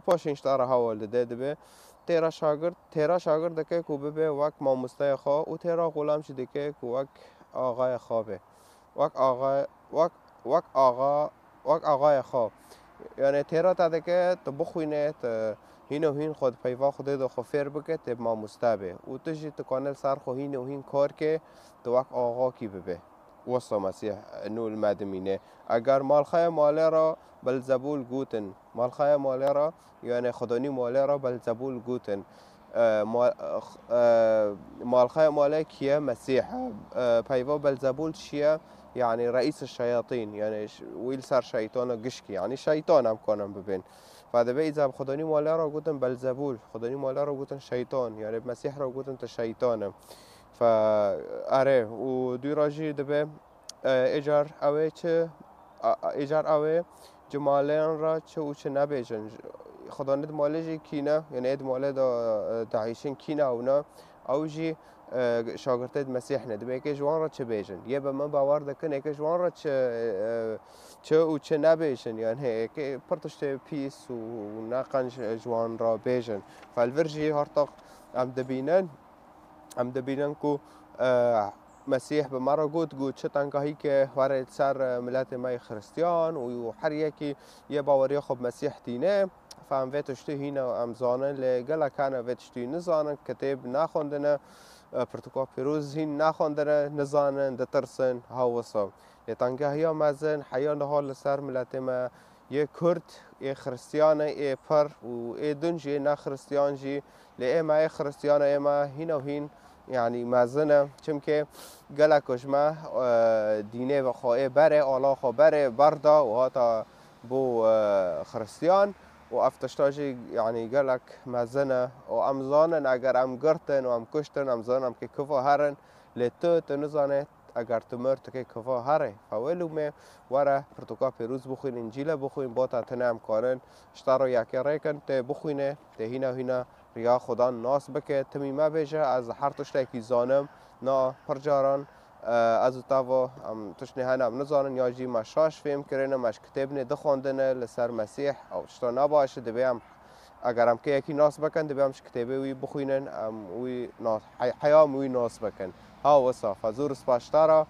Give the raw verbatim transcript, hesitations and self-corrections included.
Paşên ji te re hewl dide, dibe têra şagirt, têra şagirt dike ku bibe wek mamosteyê xwe û têra xulam jî dike ku wek axayê xwe be. Wek axa, wek, wek axa, wek axayê xwe. Yani têra te dike tu bixwîne, tu hîn û hîn xwe di peyva Xwedê de xwe fêr bike, tê mamoste be. Û tu jî tu kanê li ser xwe hîn û hîn kar ke, tu wek axakî bibe. Wisa Mesîh nû li me dimîne. Eger malxeya malê re Belzebûl gotin, malxeya malê re, yani Xwedonî malê re Belzebûl gotin. E, ma-, e, malxeya malê kî ye? Mesîh e. E, peyva Belzebûl çi ye? Yani reîs şeyatîn, yani ş-, wî li ser şeytana gişkî, yani şeytan em kanin bibên. Fe dibe îca bi Xwedonî malê re gotin Belzebûl, Xwedonî malê re gotin şeytan, yani Mesîh re gotin tu şeytan e. Fe erê, û dû re jî dibe, e, êcar ew ê çi, a, a, êcar ew ê ji malên re çi û çi nebêjin. Xwedonê di malê jî kî ne, yani ê di malê de, e, dihişin kî ne ew ne, ew jî, e, şagirtê di Mesîh ne. Dibe yekê ji wan re çi bêjin? Yê bi min bawer dikin, yekê ji wan re çi, e, çi û çi nebêjin? Yani yekê pir tiştê pîs û neqenc ji wan re bêjin. Fe li vir jî her teq em dibînin, em dibînin ku, e, Mesîh bi me re got, got, çi tengahî ke were ser, e, miletê me yê Xiristiyan û her yekî yê baweriya xwe bi Mesîh tîne. Fe em vê tiştî hîna em zanin, lê gelek hene vê tiştî nizanin, kitêb naxwendine, e, pirtûka pîroz hîn naxwendine, nizanin, ditirsin, ha wisa. Lê tengahiya mezin heya niha li ser miletê me yê Kurd, ê Xiristiyan e, ê pir û ê din jî, ê ne Xiristiyan jî, lê ê me ê Xiristiyan e, ê me hîn û hîn, yanî mezin e. Çimkî gelek ji me, e, dînê ve xwe ê berê, ala xwe berê, berda û hata bû, e, Xiristiyan û ev tişta jî, yanî gelek mezin e û em zanin, eger em girtin û em kuştin, em zanin em kê kiva herin, lê tu, tu nizane, eger tu mir, tu kê kiva herê. Fe wê lûmê were pirtûka pêrûz bixwîn, Încîle bixwîn, bota tine em kanin ji te re yekê rêkin, tê bixwîne, tê hîna hîna riya Xudan nas bike, timî mebêje, ez her tiştekî zanim, na pir caran, e, ez û te va, em tiştê hene em nizanin, ya jî me şaş fêm kirine, me ji kitêbinê dixwendine li ser Mesîh, ew tişta ne baş e, divê em, eger em kê yekî nas bikin, divê em ji kitêbê wî bixwînin, em wî nas, hey-, heya em wî nas bikin. Ha wisa, fe zor spas ji te re,